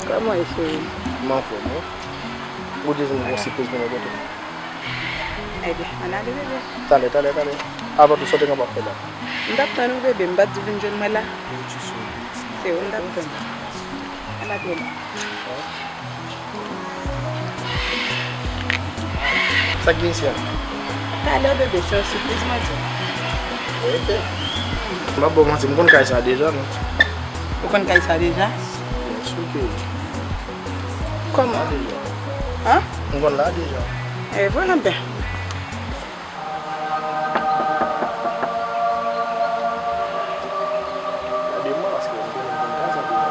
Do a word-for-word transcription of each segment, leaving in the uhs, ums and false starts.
Kòman w ye, cheri? M anfòm, wi. Bondye di m gon sipriz pou mwen pote. Ebyen, ann ale, bebe. Talè, talè, talè. Avan tou, sa w te gen pou w ap fè la? M t ap tann ou, bebe. M pa t di w vin jwenn mwen la? Se ou m t ap tann. Ann ale la. Sa k gen isi a? Talè, bebe, se yon sipriz mwen di w. Ok. M p ap ba w manti, m konn kay sa deja, non. Ou konn kay sa deja? Byen si ke wi. Kòman? Deja. An? M konn la deja. E vre, anben. Gade mwen, paske m konnen m konn kay sa deja.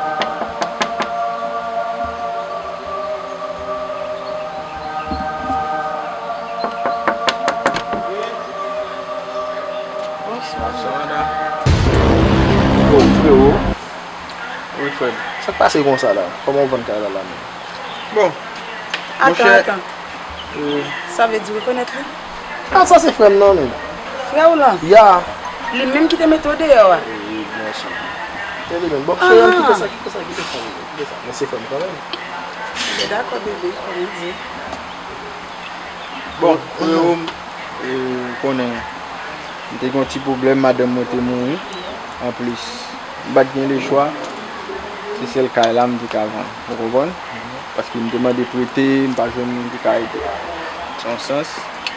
Bonswa. Bonswa, madanm. Oh, frero. Wi, frè m. Sa k pase konsa la? Kòman w vann kay la, la menm? Bon. Atann, monchè, atann. Sa vle di w rekonèt li? Ah, sa se frè m nan, menm. Frè w lan? Ya. Li menm ki te mete w deyò a? Wi, byen si. Se li menm. Bon, cheri, kite sa, kite sa, kite sa, kite sa. Men se frè m kanmenm. Byen dakò, bebe, kòm ou di. Bon, frero m, e, ou konnen, m te gen yon ti pwoblèm, madanm mwen te mouri. Anplis, m pa t gen lechwa, se sèl kay la m te ka vann. Ou konprann? Paske m te mande prete, m pa jwenn moun ki ka ede. Se yon sans,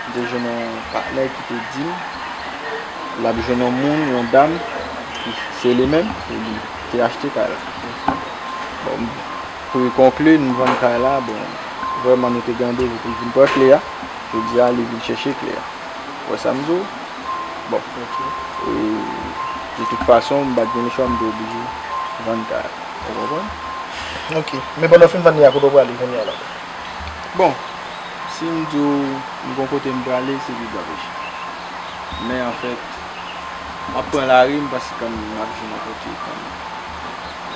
m te jwenn yon patnè ki te di m l ap jwenn yon moun, yon dam, ki se li menm, e li te achte kay la. Bon, pou konkli, nou vann kay la, bon, vrèman nou te gen randevou pou l vin pran kle a. Jodi a, li vin chèche kle a. Ou wè sa m di w? Bon. Ok. E, de tout fason, m pa t gen lechwa, m te oblije vann kay la. Ou konprann? Ok. Men pandan w fin vann li a, kote w prale kounye a la? Bon, si m di w m gon kote m prale, se Rivyè Pechè. Men anfèt, m ap pran lari m, paske kanmenm m ap jwenn yon kote kanmenm.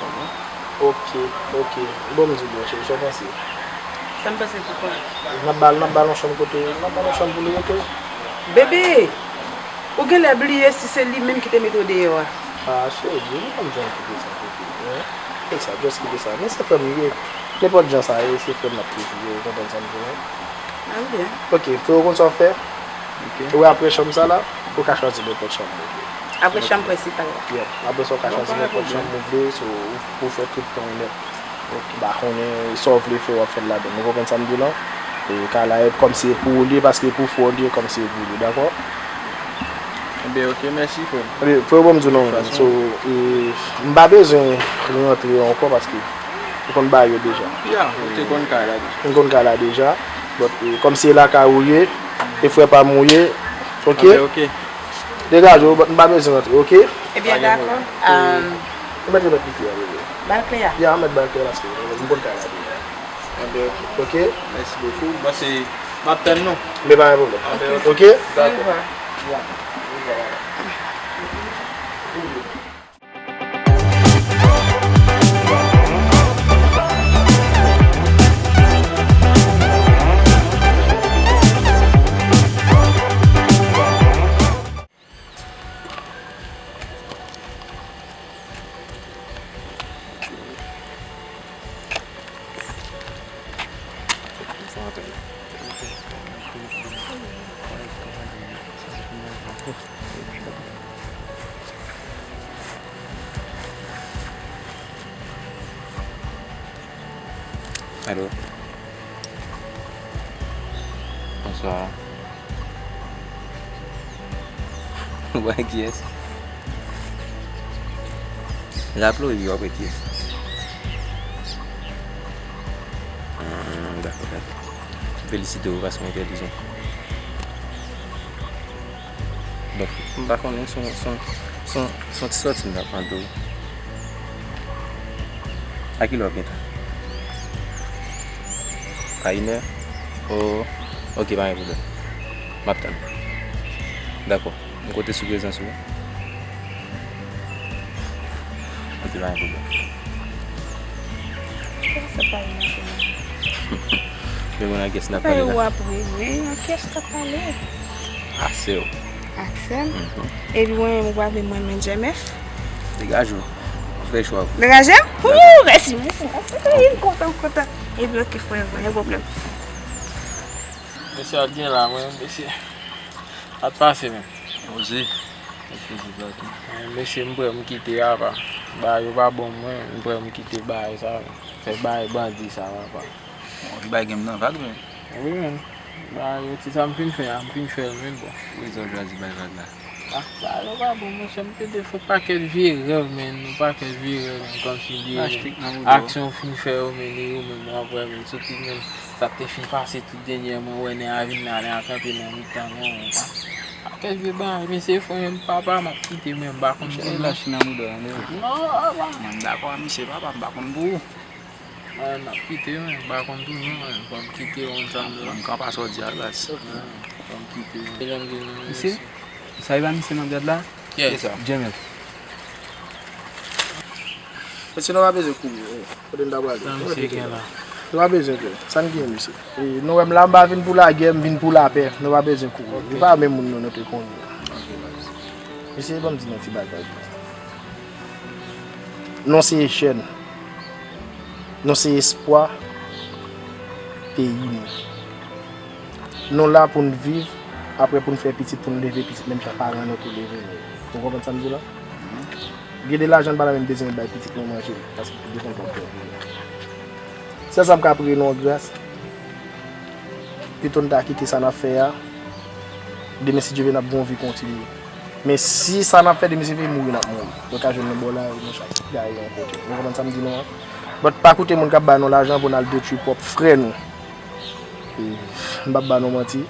Ou konprann? Ok, ok. Bon, m di w, bon, cheri, sa w panse? Sa m panse poukwa? N ap ba l, n ap ba l yon chanm kote, n ap ba l yon chanm pou li rete. Bebe! Ou genlè bliye si se li menm ki te mete w deyò a. Ah, cheri, nou pa bezwen kite sa, kite, hein? Kite sa, just kite sa. Men se frè m li ye. Nenpòt jan sa ye, se frè m n ap toujou ye, ou konprann sa m di w, hein? Ah, byen. Ok, frè, ou konn sa w fè? Ok. Ou wè apre chanm sa la, ou ka chwazi nenpòt chanm ou vle. Apre chanm prensipal la? Yeah. Apre sa, ou ka chwazi nenpòt chanm ou vle, so, ou, ou fè tout tan w nèt. Ok. M pa konnen sa w vle fè, w ap fè l ladan. Ou konprann sa m di w lan? E kay la, e kòmsi e pou ou li ye, paske e pou frè w li ye, kòmsi e pou ou li ye, dakò? Ebyen, ok, mèsi, frè m. Ebyen, frè, bon, m di w non, so, e, m pa bezwen rantre ankò, paske ou konn bagay yo deja. Ya, ou te konn kay la deja. M konn kay la deja, but, e, kòmsi e lakay ou ye, e frè pa m ou ye, ok? Ebyen, ok. Degaje w, but m pa bezwen rantre, ok? Ebyen, dakò. Ou mèt remèt li kle a, bebe. Ba l kle a? Ya, mèt ba l kle a, paske m konn kay la deja. Anben, ok. Ok? Mèsi bokou. Bon, se, m ap tann nou. Men pa gen pwoblèm. Anben, ok. Ok? Dakò. Orevwa. Ya. Orevwa. Alo. Bonswa. Ou wè kiyès? Raple w, epi w ap wè kiyès. Ah, dakò, dakò. M felisite w paske w entèlijan. Bon, m pa konnen, se yon, se yon, se yon, se yon ti sòti m t ap mande w. A kilè w ap gentan? A inè? O, oke, pa gen pwoblèm. M ap tann. Dakò. M konte sou prezans ou. Oke, pa gen pwoblèm. Kisa sa pale nan tèlè? Men mwen nan kès n ap pale la. Ou ap rele, nan kès n ap pale. Asè w. Asè m? Mhm. Epi mwen menm, ou pa vle mwen renmen J M F? Degaje w. Ou fè chwa w. Degaje m? Ou, mèsi, mèsi, mèsi. M kontan, m kontan. Epi oke, frè, pa gen pwoblèm. Mesye ap byen la, mwen, mesye. Ap pase menm. Oze. Mesye, m prè m kite apa. Bagay yo pa bon mwen, m prè m kite bagay sa. Fè bagay bandi sa apa. Bon, ki bagay gen m nan vag menm. Wi menm. Bagay yo ti sa m fin fè a, m fin fè l menm bon. Pou rezon w chwazi bay vag la. Ah, bagay yo pa bon monchè, m pede fè pakèt vye rèv menm, yon pakèt vye rèv menm, kòmsi de aksyon w fin fè yo menm, e yo menm w ap wè menm, soti menm sa k te fin pase tout dènyèman, wè nèg a vin la, nèg a kanpe nan mitan nou, pa. Pakèt vye bagay, mesye fò m papa, m ap kite, men m pa konn pou nou. Lach nan mouda, non? Non, apa. Mwen m dakò ak misye, papa, m pa konn pou ou. Mwen, m ap kite, men m pa konn pou nou, men fò m kite, ou konn sa m di la. Mwen m ka pa sa w di a, baz. Fò m kite. Mesye, sa e pa misye nan brad la? Kiyès? J M F. Mesye, nou pa bezwen kouri, eh. Kote n ta prale? Sa misye gen la? Nou pa bezwen kouri. Sa n gen, mesye? E, nou wè m la, m pa vin pou lagè, m vin pou lapè. Nou pa bezwen kouri. E pa menm moun nou, nou te konnen. Mesye, ban m di nou ti bagay. Nou se jèn. Nou se espwa peyi nou. Nou la pou n viv, apre pou n fè pitit, pou n leve pitit, menm jan paran nou te leve nou. Ou konprann sa m di la? Gen de lajan n pa ta menm bezwen bay pitit nou manje, paske devan l p ap bon pou nou. Sèl sa m ka priye nou an gras, pito n ta kite sa n ap fè a, demen si Dye vle n ap gen yon vi kontinye. Men si sa n ap fè demen si Dye vle mouri n ap mouri. Nou ka jwenn nou bò lari, nou chak gaye yon kote. Nou konprann sa m di nou an? But pa koute moun k ap ba nou lajan pou n al detwi pwòp frè nou. E, m p ap ba nou manti.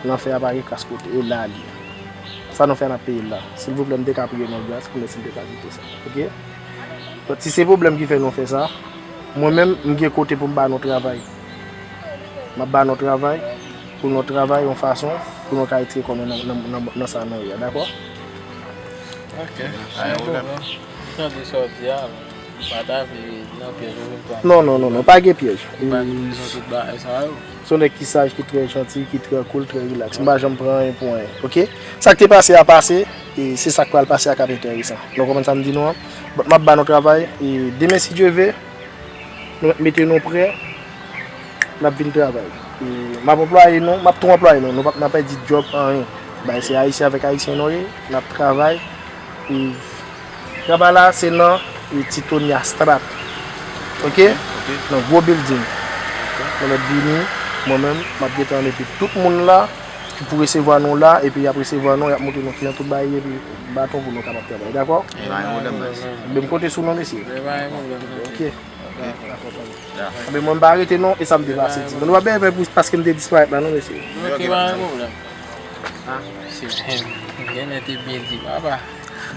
Lanfè a pa gen kras kote, e la li ye. Sa nou fè n ap peye l la. Silvouplè, m te ka priye nou gras pou mwen si m te ka kite sa. Oke? Donk, si se pwoblèm ki fè nou fè sa, mwen menm, m gen kote pou m ba nou travay. M ap ba nou travay, pou nou travay yon fason, pou nou ka retire kò nou nan, nan, nan, nan sa nou ye a, dakò? Oke. Pa gen pwoblèm. Tande sa w di a, m pa ta vle nan pyèj ou vin pran. Non, non, non, non, pa gen pyèj. Ou pa gen rezon tout bagay sa yo. Se yon nèg ki saj, ki trè janti, ki trè cool, trè relax. M pa janm pran anyen pou anyen, oke? Sa k te pase a pase, e se sa k pral pase a k ap enteresan. Nou konprann sa m di nou an? But m ap ba nou travay, e demen si Dye vle, nou mete nou prè, n ap vin travay. E m ap anplwaye nou, m ap tou anplwaye nou, nou p ap, n ap pèdi djòb anyen. Bagay se ayisyen avèk ayisyen nou ye, n ap travay. E travay la se nan, e, Titonia Strat. Oke? Oke. Nan gwo building. Oke. Lè nou vini, mwen menm, m ap gentan mete tout moun la ki pou resevwa nou la, epi y ap resevwa nou, y ap montre nou kijan tout bagay ye, epi baton pou nou kapab travay, dakò? E pa gen pwoblèm, baz. Ebyen, m konte sou nou, mesye. E pa gen pwoblèm, non. Oke. Oke. Dakò, tande. Ya. Ebyen, mwen, m pa rete non, e sa m te pase di. Mwen, nou pa bezwen pè pou, paske m te disparèt la, non, mesye. Oke, pa gen pwoblèm. Ah, se m gen lè te byen di, papa.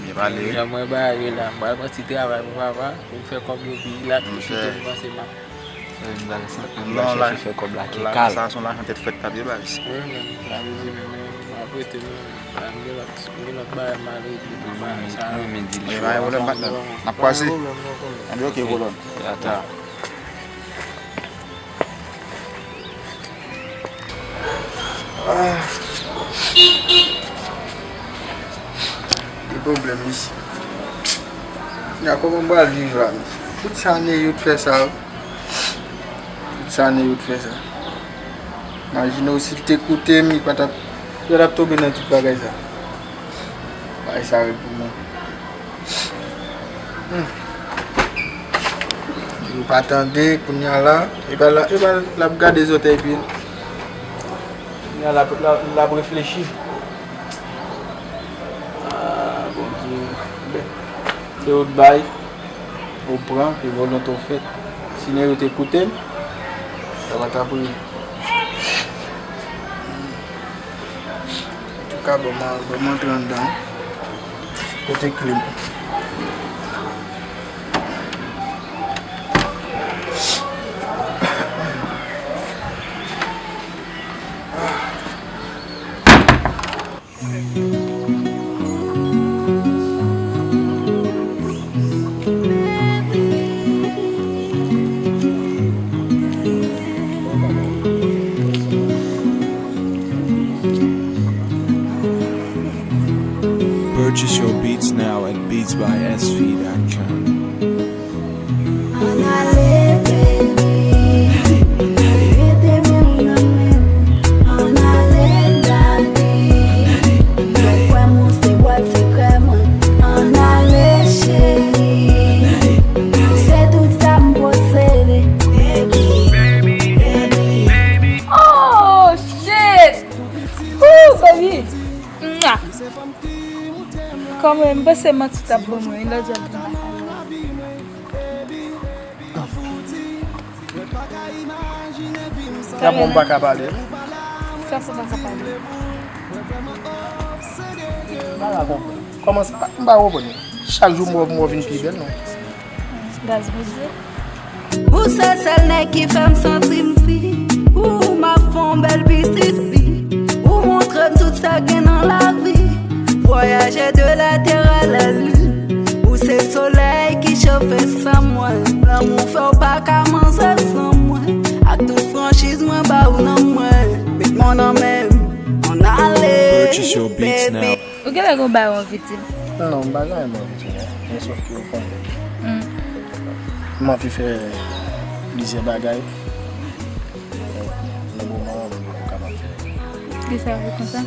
Byen pale, wi. Jan mwen ba yo la, m pral pran ti travay pou papa, pou m fè kòb yo pi rilaks, pou kite m panse m ap. Lon la, chèche fè kòb la ki kal. Sa se yon lajan tèt frèt k ap ye, baz. Wi, men, sa vle di, men, men, m ap rete, men, m gen lòt, m gen lòt bagay m al regle, tout bagay sa yo. Mwen, mwen, mwen di l cho. Pa gen pwoblèm, patnè. N ap kwase. Anben, oke, kolòn. Ata. Ah. Gen pwoblèm isi. Kounye a kòman m pral viv la menm? Tout sa Neyout fè sa, wi. Tout sa Neyout fè sa. Imajine w si l te koute m, li pa t ap, li pa t ap tonbe nan tout bagay sa. Bagay sa rèd pou mwen. Hmm. Li pa tande, kounye a la, e pa la, e pa l ap gade zòtèy pye l. Kounye a la, l ap, l ap reflechi. Ah, Bondye. Se ou t bay, ou pran, e volonte w fèt. Si nèg yo te koute m, sa pa t ap rive. Antouka, bon, m a, bon, m antre anndan. Kote kle m? Purchase your beats now at beats by S V dot com. Ann ale, baby. Mete men w nan men m. Ann ale, daddy. Fè kwè m ou se bwat sekrè mwen. Ann ale, cheri. Se tout sa m posede, baby, baby. Oh, shit! Ooh, baby! Mwa! Kòman, m panse manti w t ap ban mwen, wi, lòt jou ap ban mwen. Sa fè w pa ka pale. Sa fè w pa ka pale. M pa ka konprann. Kòman sa? M pa konprann. Chak jou m wè w, m wè w vin pi bèl, non. Gras Bondye. Ou se sèl nèg ki fè m santi m fi. Ou m ap fè yon bèl pitit fi. Ou montre m tout sa gen nan lavi. Voyager de la terre à la lune. Ou se solèy ki chofe san mwen. Lanmou fè w pa ka manzè san mwen. Ak tout franchiz mwen ba ou nan mwen. Met mwen nan men m. Ann ale, baby. Ou genlè gon bagay w anvi di m? Non, non, m pa gen anyen m anvi di w, non. Men sòf ke ou konnen. Hmm. M anvi fè plizyè bagay. Men, nan moman an, m poko kapab fè. Kisa w vle konsa?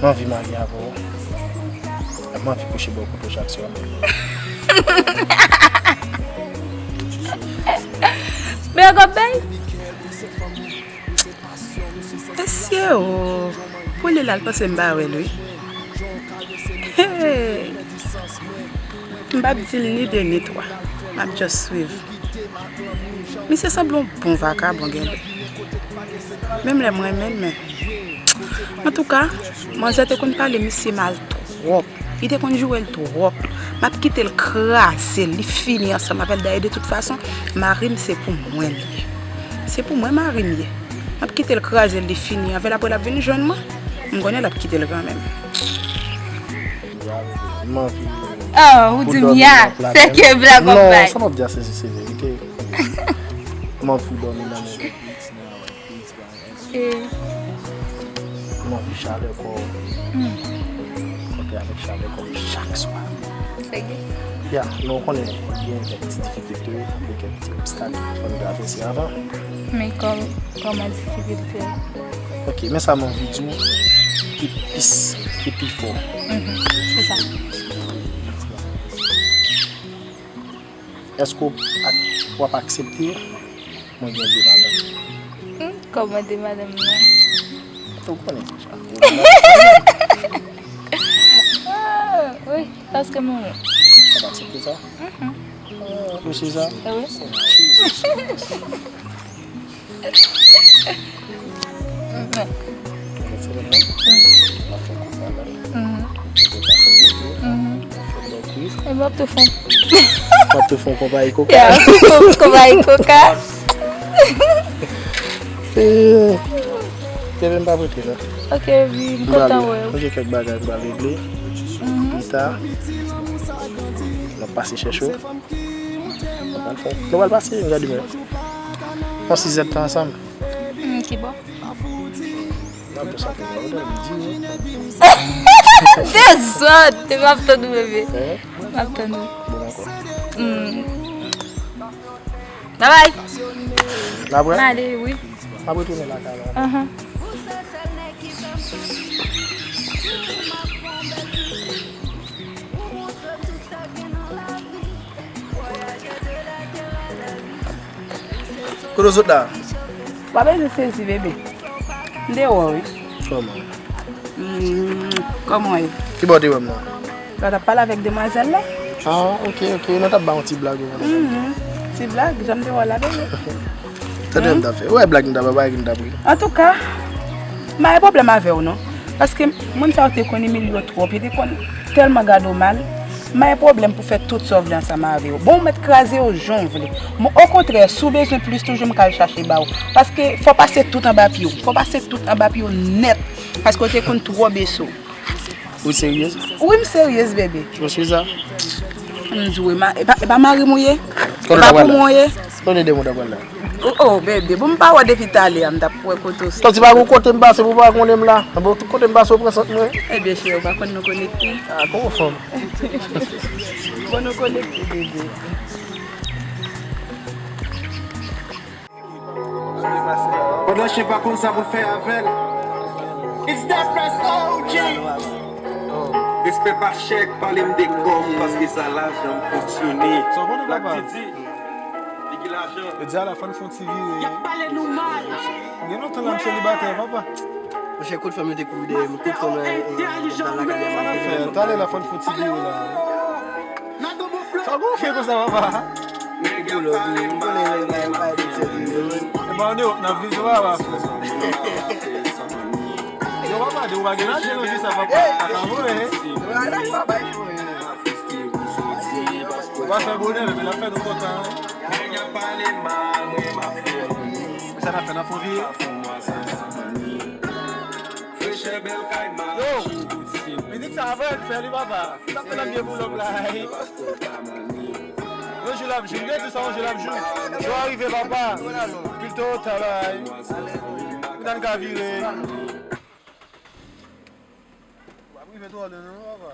M anvi marye avè w. M anvi kouche bò kote w chak swa. Men ankò bèy? Mesye o, pou li la, l panse m pa wè l, wi. Hey! M p ap di l ni de ni twa. M ap just swiv. Misye sanble yon bon vakabon genlè. Menm lè m renmen l, men. Antouka, manzè te konn pale misye mal twòp. Li te konn joure l twòp. M ap kite l kraze l, li fini ansanm avè l. Dayè, de tout fason, mari m se pou mwen l ye. Se pou mwen mari m ye. M ap kite l kraze l, li fini avè l, apre l ap vin jwenn mwen. M konnen l ap kite l kanmenm. M anvi. Oh, ou di m ya, se ke blag w ap bay. Non, sa m ap di a se, se, se verite. M anvi dòmi nan men. E m anvi chalè kò w. Hmm. Kontre avèk chalè kò w chak swa. Sège? Ya, men w konnen, gen kèk ti difikilte, gen kèk ti obstak fò n travèse avan. Men kò-, kòman difikilte? Ok, men sa m anvi di w ki plis, ki pi fò. Mhm, se sa. Èske w ak-, w ap aksepte mwen gen de madanm? Hmm, kòman de madanm nan? Ou konnen deja. Ah, wi, paske mwen. W ap aksepte sa? Mhm. Ah, ou si sa? Wi. Jesus. E m ap tou fon. M ap tou fon konpayi koka. Ya, konpayi koka. Eh, kenbe m pa prete non. Ok, baby, m kontan wè w. Mwen gen kèk bagay m pral regle. Pita, m ap pase chèche w. Nou pral fè, nou pral pase, nou gade mwen. Yon sizèt tan ansanm. Hmm, ki bò? N ap fè sa pou nou, ou dòmi di, wi. Dezòd! M ap tann ou, bebe. Hein? M ap tann ou. Bon, dakò. Hmm. Bye bye. N ap wè? M ale, wi. M ap retounen lakay la. Ahan. Kote w sot la? W ap bezwen sezi, bebe. M deyò, wi. Kòman? Hmm, kòman w ye? Ki bò w te wè m nan? Lè w t ap pale avèk demwazèl la? Ah, ok, ok. Nou t ap bay yon ti blag, wi. Mhm. Ti blag, jan m te wè w la, bebe. Tande m t ap fè. Ou wè blag m t ap, bay ki m t ap ri. Antouka, m pa gen pwoblèm avè w, non. Paske moun sa yo te konn Emilio twòp, yo te konn tèlman gade w mal. M pa gen pwoblèm pou fè tout sa w vle ansanm avè w. Bon, ou mèt kraze yo jan w vle. Mwen, okontrè, si w bezwen plis toujou, m ka al chache ba w. Paske fò w pase tout anba pye w. Fò w pase tout anba pye w nèt. Paske w te konn twò beso. Ou seryez? Wi, m seryez, bebe. Ou si sa? M di w, e pa, e pa mari m ou ye? E pa pou mwen ou ye? Kote de moun w ap pale la? Oh, oh, bebe, bon, m pa wè depi talè a, m t ap wè kote w. Santi pa gon kote m pase pou w pa konnen m la. Bon, tout kote m pase, ou pran sant mwen. Ebyen, cheri, ou pa konn nou konekte? Ah, kòman fanm? Bon, nou konekte, bebe. Pandan chen pa konn sa pou l fè avè l. It's that best O G. Respè pa chèk, pale m de kòb, paske sa lajan m fonksyone. Black Didi, li gen lajan. Yo di a la fann fon ti vire. Y ap pale nou mal. Gen lontan la m selibatè, papa. Monchè, kout fanm yo te kouri dèyè m, kout fanm nan, e, e, nan lakay la. Talè la fann fon ti vire la. Sa gon fè konsa, papa? Pou lòd, wi. M konnen nèg la, yo pa ede sèvi yo. E ba, nou, n ap viv yo, papa. Yo, papa, de ou pa gen lajan nan vi sa, papa. Sa ka vre, hein? Ou pa fè bonè, men l ap fè nou kontan, hein? Sa n ap fè nan fon vye? Yo, mizik sa a vrè, fè li, papa. Sa fè nan vye boulòk la, ey. Yon jou l ap jou, m te di sa, yon jou l ap jou. Jou a rive, papa. Pil to ta la, ey. Pou n ka vire. W ap rive twò lwen, non, papa.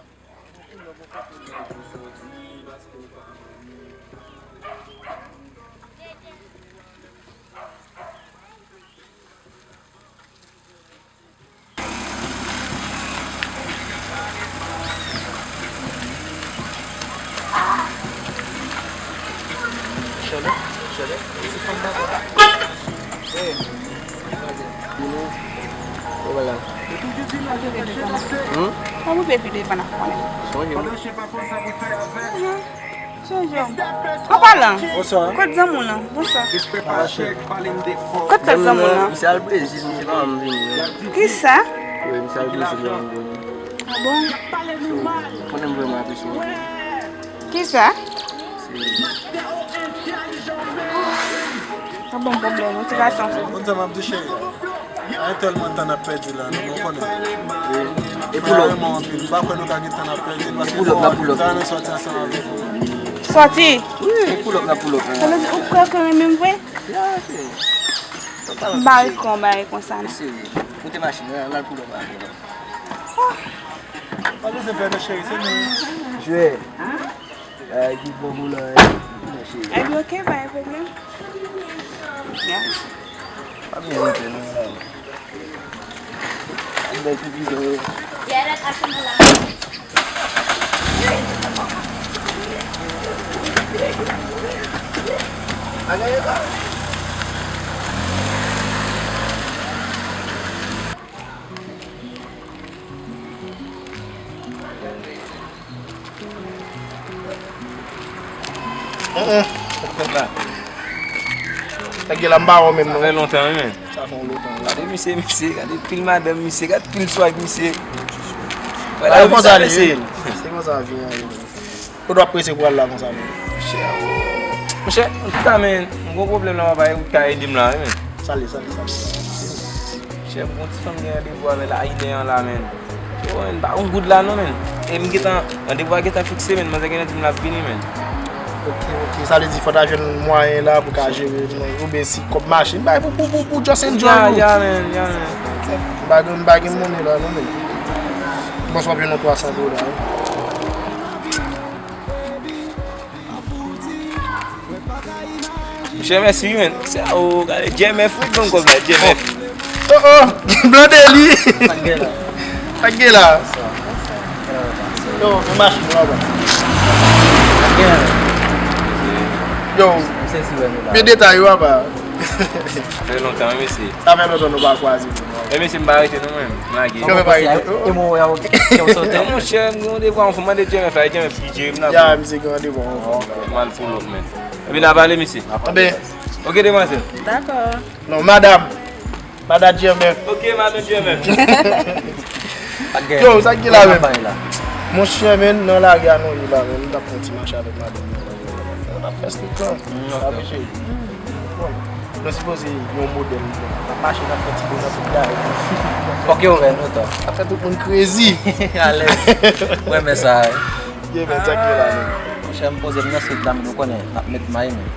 An woupe pi devan n ap konnen. Sonje m. An palan, kot zanmi w lan? Bonswa. Kot lòt zanmi w lan? Misye al Brezil, misye pa janm vini, non. Kisa? Wi, misye al Brezil, li pa janm vini. Ah bon? Konnen m vrèman apresye w. Kisa? Se... Ah bon, pwoblèm, motivasyon. Konn sa m ap di, cheri? Ay, tèlman tan n ap pèdi la, nou, nou konnen. E pulòp? M pa kwè nou ka gen tan n ap pèdi l, paske nou ta renmen sòti ansanm avèk ou. Sòti? Wi, e pulòp la, pulòp la. Sa vle di ou kwè ke renmen m vre? Ya, cheri. M pa wè kòman bagay konsa, non. Serye. Moute machin nan, n al pulòp la. Pa bezwen pè non, cheri, se nou. Jwè. Ay, ki bon boulò, eh, mon cheri. Ay, ok, pa gen pwoblèm. Yes. Pa bezwen pè non, la. Ay, bèl ti videyo. Bagay yo pa. Nèg la m pa wè menm non. Sa fè lontan wi, men. Sa fè yon lontan wi. Gade misye, misye, gade pil madanm misye, gade pil swag misye. Wala konsa li ye. Se konsa vi an ye. Kote w ap prese pou al la konsa menm? Monchè, monchè, antouka, men, m gon pwoblèm la, papa, e ou ka ede m la wi, men. Sa l ye, sa l ye, sa l ye? Chè, m gon ti fanm gen randevou avè l ayinè an la, men. Yo, men, m pa gon goud la non, men. E m gentan, randevou a gentan fikse, men. Manzè gentan di m l ap vini, men. Ok, ok. Sa vle di fò w ta jwenn mwayen la pou w ka jere, men. Oubyen si kòb mache, m bay pou, pou, pou, pou just enjoy. Ya, ya, men, ya, men. M pa gen, m pa gen monnen la non, men. Bon, sa w ap jwenn yon twa san dola wi. Baby, I'm fouti. Mwen pa ka imajine. Monchè, mèsi wi, men. Se a ou gade J M F wi, ban m kòb la, J M F. Oh, oh, blande li. Sa k gen la? Sa k gen la? Yo, men machin nou anba. Sa k gen la? Yo, men detay yo anba. Sa fè lontan, wi, mesye. Sa fè lontan nou pa kwaze. Men mesye, m pa rete non, mwen. M lage. Kòman pa rete? E mwen wè ou sote. Non, monchè, m gen randevou avèk yon fanm, mande J M F la, J M F ki jere m la. Ya, misye gen randevou avèk yon fanm. M al pull up, men. Epi n a pale, mesye. Anben. Ok, demwazèl. Dakò. Non, madam. Madan J M F. Ok, madan J M F. Yo, sa k gen la menm? Monchè, men, nan lari a nou ye la, men, nou t ap fè yon ti mache avèk madanm nan. Nou t ap fè street lan. Sa vle cheri. Bon, nou sipoze yon modèl. N ap mache, n ap fè ti bonè tout bagay. Fòk yo wè nou tou. N ap fè tout moun crazy. Alèz. Mwen renmen sa, wi. Yeah, men, sa k gen la menm? Monchè, m poze m nan street la, men, ou konnen, n ap met may, men.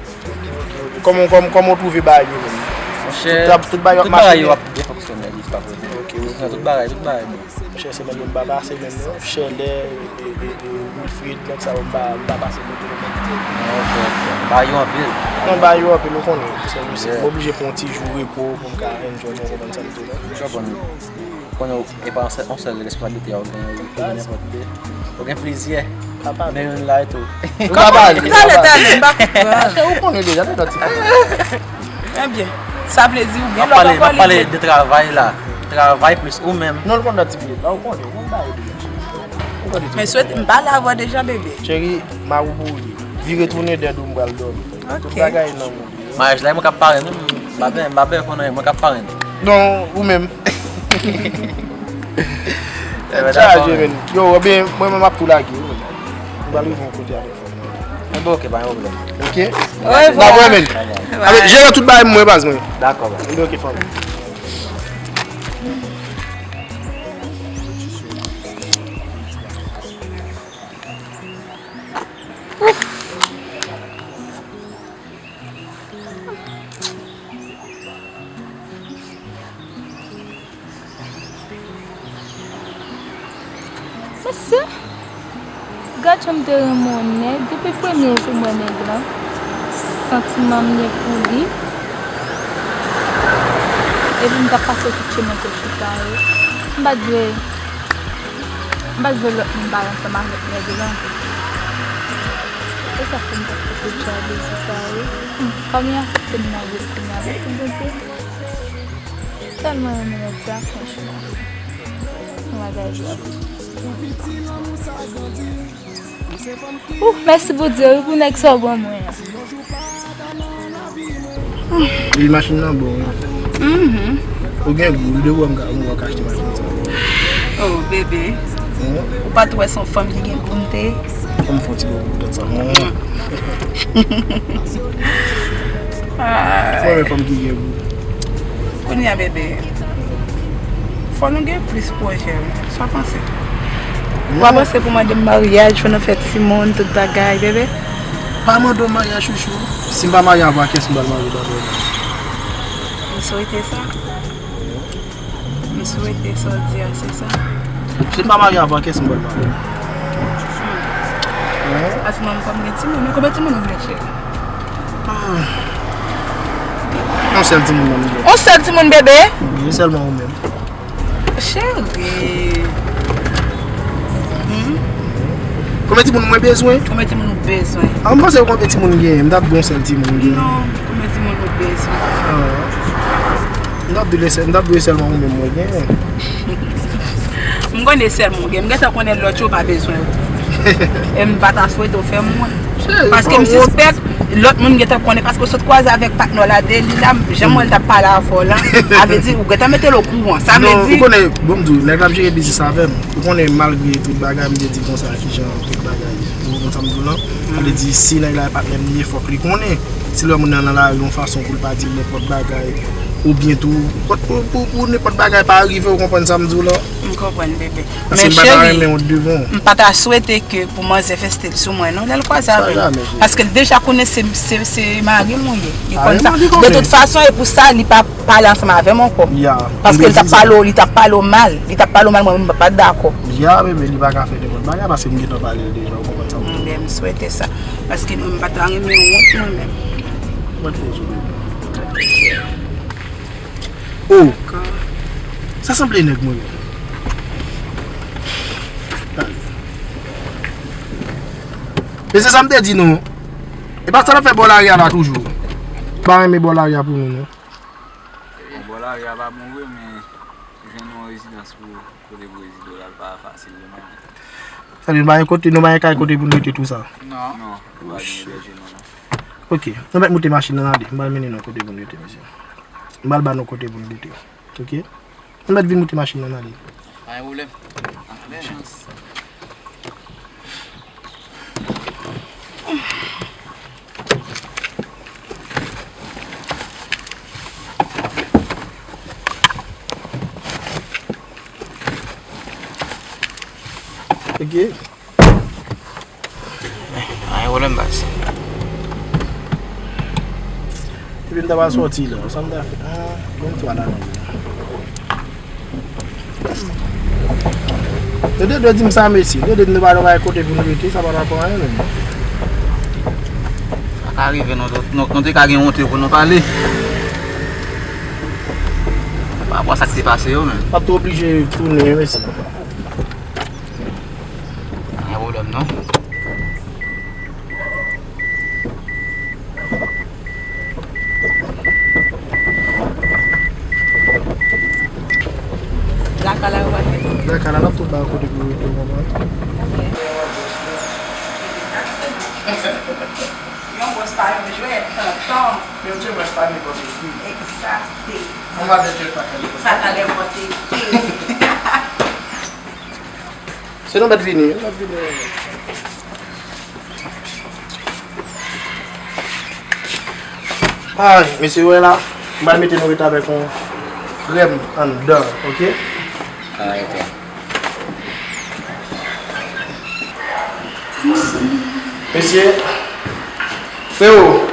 Kòman, kòman, kòman w twouve bagay yo menm? Monchè, tout, tout bagay yo ap mache byen? Tout bagay yo ap byen fonksyone jiskaprezan. Ok, ok. Tout bagay, tout bagay bon. Monchè, semèn yo m pa pase menm non. Chalè, e, e, e, Wilfrid, nèg sa yo m pa, m pa pase kote yo menm. Ok, ok. Bagay yo anpil. Non, bagay yo anpil, ou konnen. Se, se, yeah, m oblije pran yon ti jou repo pou m ka enjoy mwen, ou konprann sa m di w la. M konprann. Konnen w, e pa yon sèl, yon sèl responsablite a w genyen, ou gen nenpòt de. Ou gen plizyè. Men youn la etou. Ou pa pale, ou pa pale. Talè, talè, m pa konprann. Monchè, ou konnen deja, men lòt ti pale. Ebyen, sa vle di ou gen lòt opònite. M ap pale de travay la. Travay plis ou menm. Non, l konn lòt ti pale. La, ou konnen, ou konn bagay deja. Ou konnen tout. Men swete, m pale avè w deja, bebe. Cheri, m a ou pou ou ye. Vire tounen dèyè do m pral dòmi. Ok. Tout bagay nan men w. Maryaj la, e mwen k ap parenn, wi. M pa bè, m pa bè konnen, e mwen k ap parenn. Non, ou menm. Tèt chaje, men. Yo, ebyen, mwen menm m ap tou lage, wi. M pral rive yon kote avèk fanm nan. Enben, ok, pa gen pwoblèm. Ok? Orevwa. N ap wè, men. Bye. Alò, jere tout bagay mwen, baz mwen. Dakò, baz. Enben, ok, fanm. Mesye, gad jan m te renmen yon nèg. Depi premye jou m wè nèg lan, santiman m gen pou li. Epi m t ap pase tout chemen kote chita yo. M pa t vle, m pa t vle lòt moun pale ansanm avèk nèg lan. E sa fè m t ap pase djabezi sa yo. Kòm li aksepte m nan vi l kounye a, mèsi Bondye. Tèlman renmen nèg sa, franchman. Yon bagay djab. Ouh, mèsi Bondye, wi, pou nèg sa w ban mwen an. Wi, machin nan bon, wi. Mhm. Ou gen gou, wi, de wè m ka, m wè w ka achte machin sa. Oh, bebe. Ou pa t wè se yon fanm ki gen gou m te ye? Fò m fè yon ti gou pou tèt sa. Mwen renmen fanm ki gen gou. Kounye a, bebe, fò nou gen plis pwojè, wi. Sa w panse? Ou pa panse pou mande m maryaj, fò nou fè timoun, tout bagay, bebe? Pa mande w maryaj, chouchou. Si m pa marye avè w, kiyès m pral marye dabò? M swete sa. M swete sa w di a, se sa. Si m pa marye avè w, kiyès m pral marye? Paske mwen, m gen timoun. Konbyen timoun ou gen, cheri? Ah. Yon sèl timoun mwen gen. Yon sèl timoun, bebe? Wi, sèlman ou menm. Cheri. Hmm? Konbyen timoun mwen bezwen? Konbyen timoun ou bezwen? Ah, m panse konbyen timoun m genyen. M t ap gen yon sèl timoun m genyen. Non, konbyen timoun ou bezwen? Ah. M t ap dwe sèl, m t ap dwe sèlman ou menm mwen genyen. M konnen sèlman ou gen. M gentan konnen lòt yo pa bezwen ou. E m pa ta swete w fè m wont. Paske m sispèk lòt moun gentan konnen, paske w sot kwaze avèk patnè w la, Deli la, jan m wè l t ap pale avè w la, sa vle di ou gentan mete l okouran. Sa vle di. Non, ou konnen, bon, m di w, nèg la ap jere biznis avè m. Ou konnen, malgre tout bagay, m te di konsa, kijan tout bagay. Ou konprann sa m di w lan? Sa vle di, si nèg la e patnè m li ye, fòk li konnen. Si l wè moun nan nan lari yon fason pou l pa di m nenpòt bagay, oubyen tou, pou, pou, pou, pou nenpòt bagay pa rive, ou konprann sa m di w lan? M konprann, bebe. Paske m pa ta renmen wont devan w. M pa ta swete ke pou manzè fè stil sou mwen, non, lè l kwaze avè m. Paske l deja konnen se, se, se mari m ou ye. Li konn sa. De tout fason, e pou sa, li pa pale ansanm avè m ankò. Paske l t ap pale w, li t ap pale w mal. Li t ap pale w mal, mwen menm, m pa t dakò. Ya, bebe, li pa ka fè nenpòt bagay, paske m gentan pale l deja, ou konprann sa m di w. M swete sa. Paske mwen, m pa ta renmen wont mwen menm. Oh, sa sanble nèg mwen yo. Men se sa m te di nou. E pa sa n ap fè bò lari a la toujou. Pa renmen bò lari a pou nou, non. Bon, bò lari a pa bon vre, men jwenn yon rezidans pou kote pou rezide la, l pa fasil vre non. Sa vle di nou pa gen kote, nou pa gen kay kote pou nou rete tou sa. Non. Non, nou pa gen ebèje non. Ok, nou mèt moute machin nan ale. M pral mennen nou kote pou nou rete, mesye. M pral ba nou kote pou nou rete. Ok? Nou mèt vin moute machin nan ale. Pa gen pwoblèm. Anpil chans. Ok. Pa gen pwoblèm, baz. Epi m ta pral sòti la, sa m ta fè? Ah, bon, twa la, non. Yo te dwe di m sa, mesye. Yo te di nou pa nan yon kote pou nou rete, sa pa rapò anyen menm. Sa ka rive, nou, nou, nou te ka gen wonte pou nou pale. Pa rapò a sa k te pase yo menm. W ap tou oblije tounen, mesye. Pa gen pwoblèm, non. Lakay la, yo pral mete. Lakay la, n ap tou ba kote pou rete, w konprann? Ok. Yon bòs pa yon jwèt, tonton. Yon jwèt pa nenpòt ki. Egzakte. Yon madanm jwèt pa ka nenpòt ki. Pa ka nenpòt ki. Se nou mèt vini, nou mèt vini. Ay, mesye, wè la, m pral mete nou ret avèk yon krèm anndan, ok? Alright. Mesye, Freo,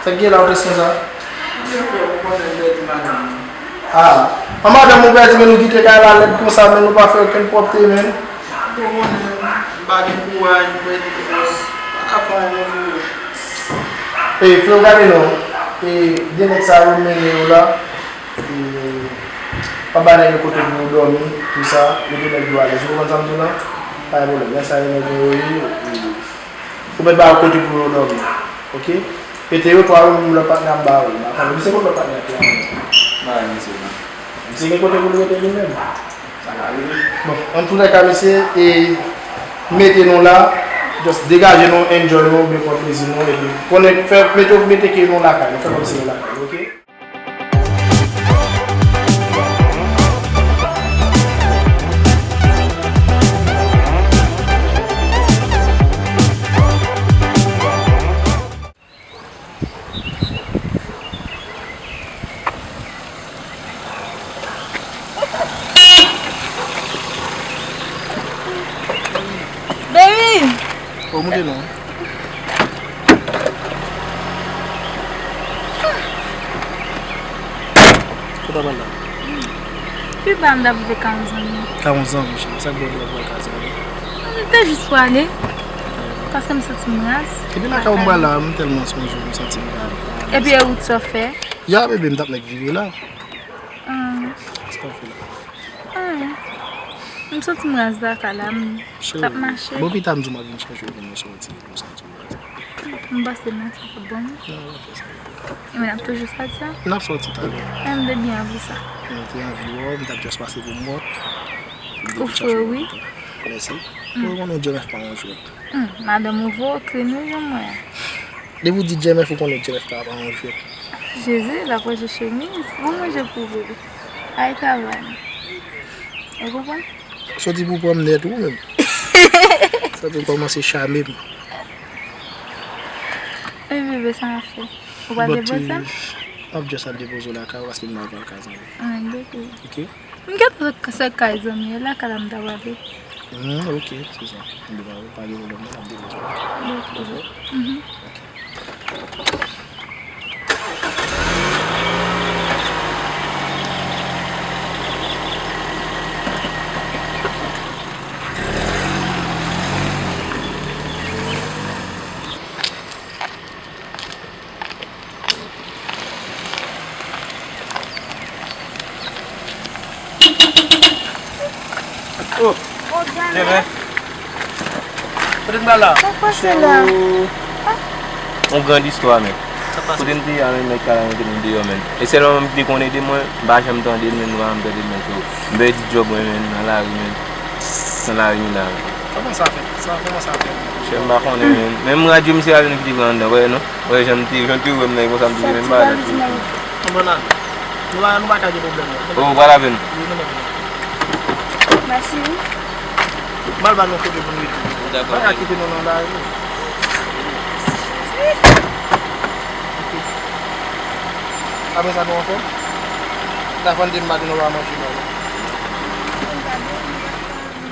sa k gen la, ou te konsa? Ou te fè, ou konnen m pèdi madanm mwen. Ah, an madanm ou pèdi, men nou kite kay la lèd konsa, men nou pa fè okenn pwòpte, men. Ou konnen, m pa gen kouraj, m pèdi tout bòs. Pa ka fè anyen non, Freo. E, Freo, gade non. E, de nèg sa yo mennen yo la. E, pa ba nèg yo kote pou yo dòmi, tou sa, mete nèg yo alèz. Ou konprann sa m di w la? Pa gen pwoblèm. Nèg sa yo nèg yo ye. E, Ou mèt ba yo kote pou yo dòmi. Ok? Mete yo twa yo, menm lòt patnè ap ba yo. M pa konnen. Misye konn lòt patnè ki la menm. Ba misye non. Misye gen kote pou l rete li menm. Sa ka rive. Bon, antoulèka, mesye, e mete nou la, just degaje nou, enjoy nou, byen pran plezi nou, epi konnen fè, mete, mete ke nou lakay nou, fè kòmsi nou lakay nou, ok? Baby! Oh, moute non. Kote w pral la? Pi ba m t ap rive ka yon zanmi. Ka yon zanmi, cheri. Sa k fè w di w ap pral ka zanmi? M te jis prale. Paske m santi m raz. Epi lakay ou m pral la, m tèlman sonje w, m santi m raz. Epi e wout sa w fè? Ya, bebe, m t ap mèt vire la. Ah. Sa w fè la? Anyen. M santi m raz lakay la, m t ap mache. Bon, pita m di w m ap vin chèche w pou nou sòti, pou w santi w raz. M panse non, sa p ap bon. Non, w ap fè sa. Ebyen, n ap toujou sòti an? N ap sòti talè. Ebyen, m te byen anvi sa. Mwen te anvi wè w, m t ap just pase pou m wè w. Ou fre, wi. Mèsi. Mm. Ou konnen J M F pa yon jwèt. Hmm, madanm ou voye w klin wi, janm wè a. Depi w di J M F, ou konnen J M F pa, pa yon jwèt. Jezi, l ap ranje chemiz. Bon, mwen je pwouve li. Ay, travay. Ou konprann? Sòti pou pran m nèt ou menm. Sòti pou kòmanse chame m. Wi, bebe, sa n ap fè? Ou pral depoze m? M ap just al depoze w lakay ou paske m nan pral ka zanmi. Ah, depi. Ok? M gentan se kay zanmi yo, lakay la m ta prale. Hmm, ok, se sa. Anben, pa, pa gen pwoblèm non, n ap depoze w. Dakò. Mhm. Ok. Kote n pral la? Sa k pase la? Yon gran istwa, men. Kote m te ye a, men, nèg kay la mete nou deyò, men. E sèl mwen menm ki te konn ede mwen, m pa janm tande l, men, nou pa janm tande l, men, so, m pèdi djòb mwen, men, nan lari, men. Nan lari m la, men. Kòman sa fèt? Sa, kòman sa fèt? Chè, m pa konnen, men. Menm radyo misye a vin kite pran anndan, wè, non? Wè, jan m te, jan m te wè m nan, e konsa m te, men, m pa la. Yon bannann. Nou pa, nou pa ka gen pwoblèm, non. Oh, pral avè n. Wi, nou menm. Mèsi, wi. M al ba nou kote pou nou rete. Dakò. Pa ka kite nou nan lari. Apre sa, nou anfòm? Lafann di m pa di nou pa manje non.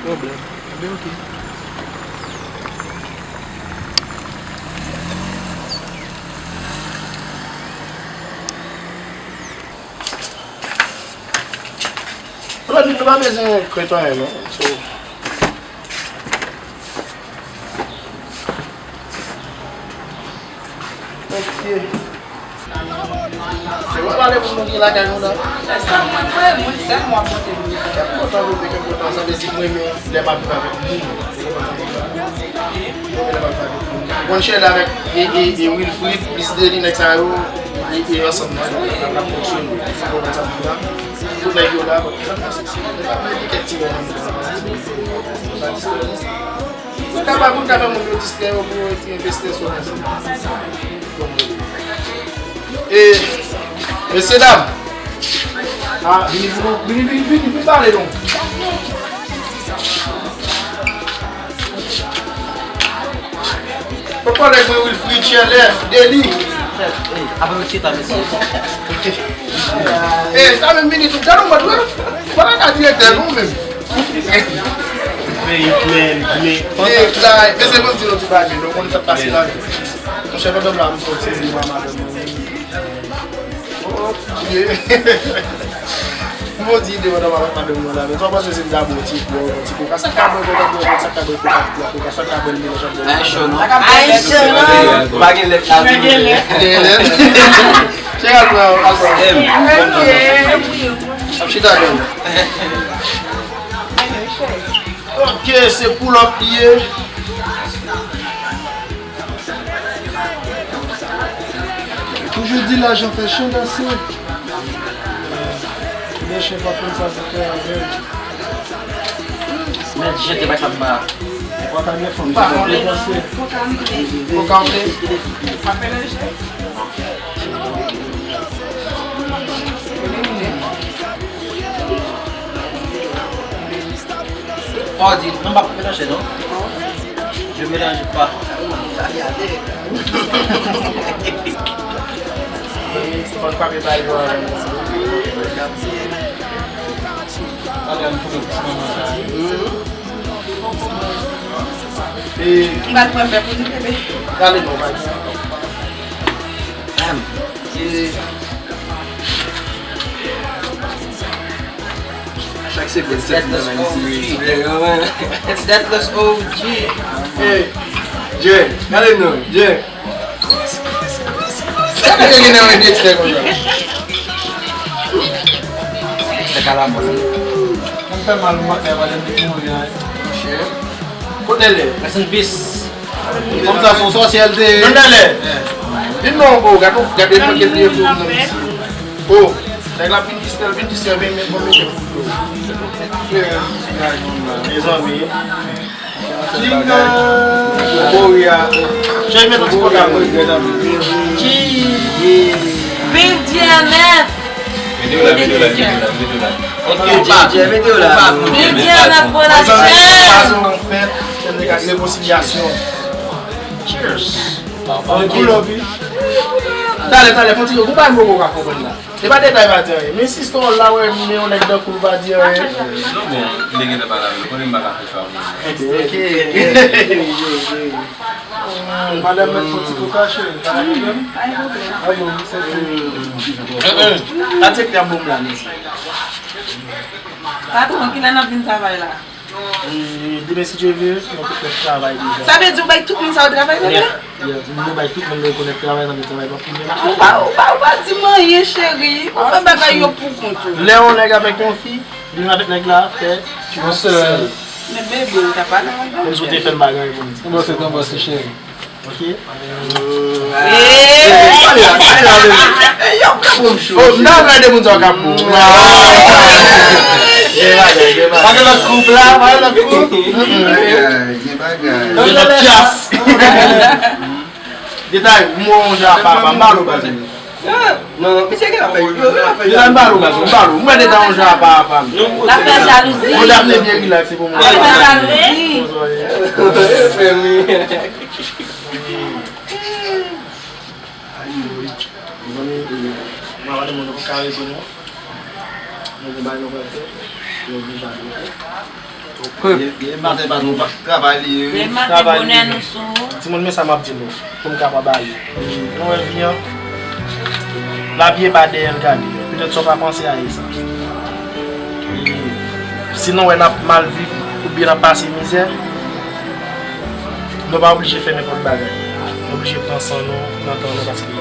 Pwoblèm. Ebyen, oke. Lòt jou, nou pa bezwen krent anyen, non. So, ok. Se wè pale pou nou gen lakay nou la. Sèl mwen, mwen, mwen, sèl mwen pote nou. Kèk kontan, bebe, kèk kontan, sa vle di mwen, men, lè m ap viv avèk moun. Mwen, men, lè m ap viv avèk moun. Bon, chè la avèk, e, e, e Wilfrid, plis de li, nèg sa yo, e, e ansanm nan, n ap, n ap fonksyone. Sa konprann sa m di la. Tout nèg yo la, bon, sa pase, se pa mwen ki kèk ti moun. Sa distrè. Ou kapab, ou kapab moun yo distrè yo pou yo ti envesti sou mwen. E, mesye dam, a, vini pou nou, vini, vini, vini, vini pale non. Ou konnen mwen Wilfrid Chèlè, Deli. Apre mesye ta, mesye. E, sa menm vini tou, gade yon mòd wè. Fò la ka direktè nou menm. Men, men, men. E, la, mesye, bon, di nou ti bagay, nou konn sa k pase la. Monchè, pandan m la, m sòti, m di mwen madanm mwen. Oh, ye. Bon, di de madanm avèk madanm mwen la, men sa w panse se m ta bwè ti, bwè ti koka. Sa k ta bwè koka, bwè koka, sa k ta bwè koka, bwè koka, sa k ta bwè l, mwen ta bwè l. Ay, cho non. Ay, cho non. Pa gen lèt la. Pa gen lèt. Gen lèt. Chè, al pran, al pran. Ap chita, menm. Ok, se pull up li ye. Toujou di lajan fè chen danse. Ebyen, chen pa konn sa pou fè avè l. Mèt jete bay sa m ba. Ou pa ka gen fanm, se pou danse. Ou ka antre. Fò di, non, m pa melanje, non. Je mélange pas. Fò n pa bay yo avè m. Gade m pou ti manman sa. E m pa t pran fè pou nou, bebe. Gade non, pa di. Chak segonn, se nan isi. It's that plus O G. Hey, Jay, gade non, Jay. Sa te gen nan yon ekstrè konsa. Ekstrè kalamò. Mwen fè mal, mwen fè mal, mwen fè mal. Kote l ye? Rest in peace. Fanm sa se yon sòsyè l te ye. Menm nan lè. Vin non, bro, gade, gade manke l te ye pou nou isi. Oh, nèg la vin distrè, vin distrè, vin, vin, vin mete pou yo. Mezanmi. Kinga. Korea. Jay, mete yon ti kòk la pou yo. Viv D M F! Mete yo la, mete yo la, mete yo la, mete yo la. Ok, Jay, mete yo la. Viv D M F pou la chè! Pase yon fèt, fèt de rekonsilyasyon. Cheers! Talè, talè, fon ti, ou pa mwen ou pa konprann la. Se pa detay pa di anyen. Men si Stone la wè men yon nèg tankou l pa di anyen. Non, bon, m te gentan pale avè l, konnen m pa ka fè sa. Ok. Madanm mèt fon ti koka, cheri, pa gen pwoblèm. Ah bon, se tou. Sa direktè a bon la, mèsi. Patwon, kilè n ap vin travay la? E, demen, si Dye vle, nou tout ap travay deja. Sa vle di ou bay tout moun sa yo travay demen? Yeah, yeah. Nou bay tout moun rekonèt travay nan travay pa pou mwen. Ou pa, ou pa, ou pa di m anyen, cheri. Ou fè bagay yo pou kont ou. Lè yon nèg avèk yon fi, li avèk nèg la, fè yon sèl. Bebe, ou ta pa nan. Menm si w te fè l bagay pou m di. Bon, se ton bòs, cheri. Ok. Pale la, pale la, bebe. Yo, ka pou m chou. Oh, m ta pale de moun sa w ka pou. Pa gen lòt koup la, pa gen lòt koup. Gen bagay, gen bagay. Gen lòt chas. Detay, m wè yon jan apa apa, m pale w baz. Non, misye gen afè yo, gen afè yo. Detan m pale w, gason, m pale w. M wè detan yon jan apa apa. L ap fè jalouzi. Bon, Dapne byen rilaks, se pou mwen. L ap fè jalouzi. Mezanmi, mwen pa de moun pou kare pou nou. Nou gen bagay nou pral fè. Nou oblije ale. Demen maten patwon pa travay li ye wi. Demen maten bonè nou sou. Timoun, men sa m ap di nou pou m kapab ale. Nou wè vi an. Lavi e pa dèyè l gade. Petèt sa w pa panse a e sa. Si nou wè n ap mal viv oubyen n ap pase mizè, nou pa oblije fè nenpòt bagay. Nou oblije pran san nou, pran tan nou paske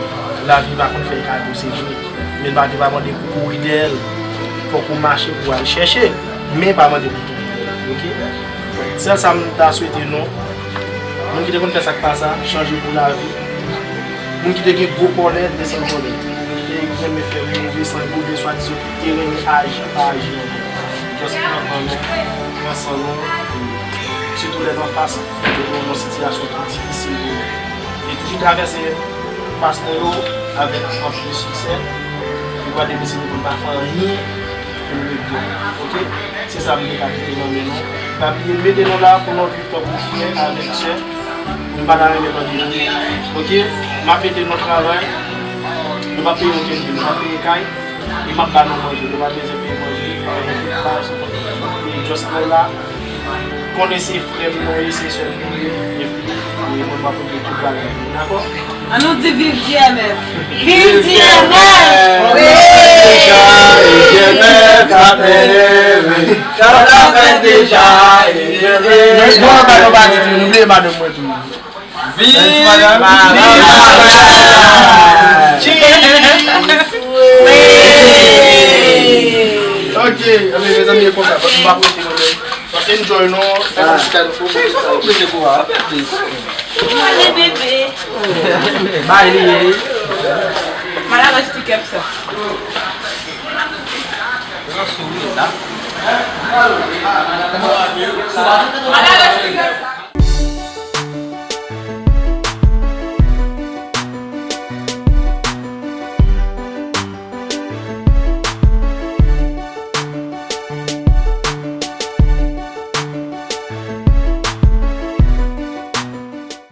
lavi pa konn fè kado, se vre. Men lavi pa mande pou w kouri dèyè l. Fòk ou mache pou w al chèche, men pa mande pou w kouri dèyè l. Ok? Sèl sa m ta swete nou, moun ki te konn fè sa k pa sa, chanje pou lavi. Moun ki te gen gwo kòlè, desann kòlè. Moun ki te renmen fè move san yo, oubyen swadizan ki te renmen aji, pa aji ankò. Just pran tan nou, pran san nou, sitou lè n anfas de yon sitiyasyon ki difisil pou nou. E toujou travèse pas nou yo avèk anpil siksè. Nou pral deplese nou pou n pa fè anyen pou nou regrèt. Ok? Se sa m te ka kite nan men nou. Pa bliye m mete nou la pou nou viv tankou frè avèk sè. Nou pa ta renmen tande nou. Ok? M ap mete nou travay. Nou p ap peye okenn bil, nou p ap peye kay. E m ap ba nou manje, nou pa bezwen peye manje, pa gen tout bagay sou kont nou. E just nou la, konnen se frè m nou ye, se sè m nou ye, epi e mwen m ap regle tout bagay pou nou, dakò? An nou di viv D M F! Viv D M F! Wi! Deja, D M F ap mennen, wi. Sa w ta fè deja, D M F. Bon, nou pa, nou pa di tou, nou bliye madanm mwen tou. Viv Madanm! Cheers! Ok, anben mezanmi, e konsa, m pa prese nou, men enjoy nou, fè sa ti kado pou mwen. Sa w prese pou a? Mwen le bebe. Bay li ye. Madanm, ti kèp sa. Madanm, ti kèp sa.